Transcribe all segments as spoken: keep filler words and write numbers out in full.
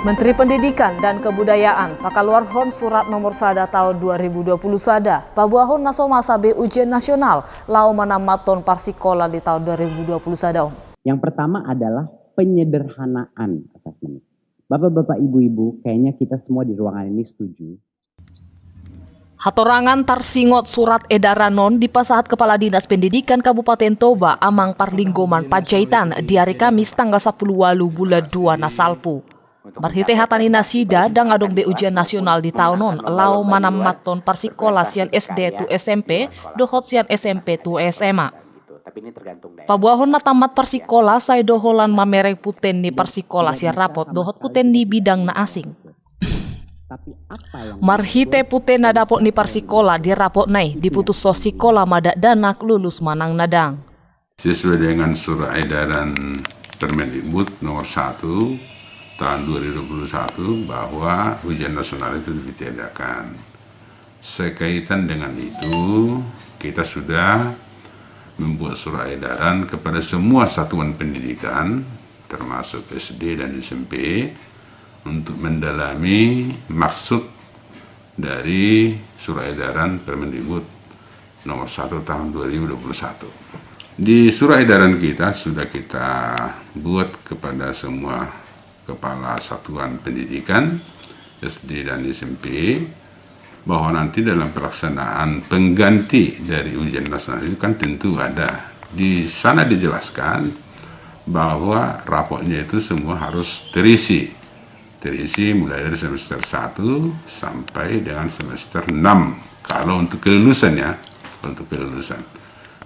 Menteri Pendidikan dan Kebudayaan pakaluarhon surat nomor sada tahun dua ribu dua puluh sada, paboahon na so masa be ujian nasional laho manammathon parsikola di tahun dua ribu dua puluh sada on. Yang pertama adalah penyederhanaan assessment. Bapak-bapak, ibu-ibu, kayaknya kita semua di ruangan ini setuju. Hatorangan tarsingot surat edaran on dipasahat Kepala Dinas Pendidikan Kabupaten Toba, Amang Parlinggoman Panjaitan, di ari Kamis tanggal sampulu ualu bulan dua na salpu. Marhite hata ni nasida, ndang adong be ujian nasional di taon on laho manammathon parsikola sian S D tu S M P dohot sian S M P tu S M A. Paboahon na tammat parsikola sai do holan mamereng puten ni parsikola sian rapot dohot puten ni bidang na asing. Marhite puten na dapot ni parsikola di rapotna i, diputushon sikola ma dakdanak, lulus manang na ndang. Sesuai dengan surat edaran Permendikbud nomor satu tahun dua ribu dua puluh satu, bahwa ujian nasional itu ditiadakan. Sekaitan dengan itu, kita sudah membuat surat edaran kepada semua satuan pendidikan, termasuk S D dan S M P, untuk mendalami maksud dari surat edaran Permendikbud nomor satu tahun dua ribu dua puluh satu. Di surat edaran kita sudah kita buat kepada semua kepala satuan pendidikan S D dan S M P, bahwa nanti dalam pelaksanaan pengganti dari ujian nasional itu kan tentu ada. Di sana dijelaskan bahwa rapotnya itu semua harus terisi. Terisi mulai dari semester satu sampai dengan semester enam, kalau untuk kelulusan ya, untuk kelulusan.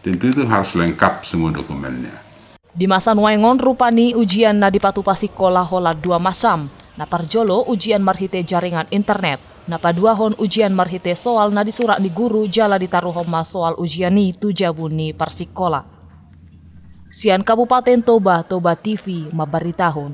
Tentu itu harus lengkap semua dokumennya. Di masa nuaeng on rupani ujian na dipatupa sikola holan dua macam. Na parjolo ujian marhite jaringan internet. Na paduahon ujian marhite soal na disurat ni guru jala ditaruhon ma soal ujian i tu jabu ni parsikola. Sian Kabupaten Toba, Toba T V mambaritahon.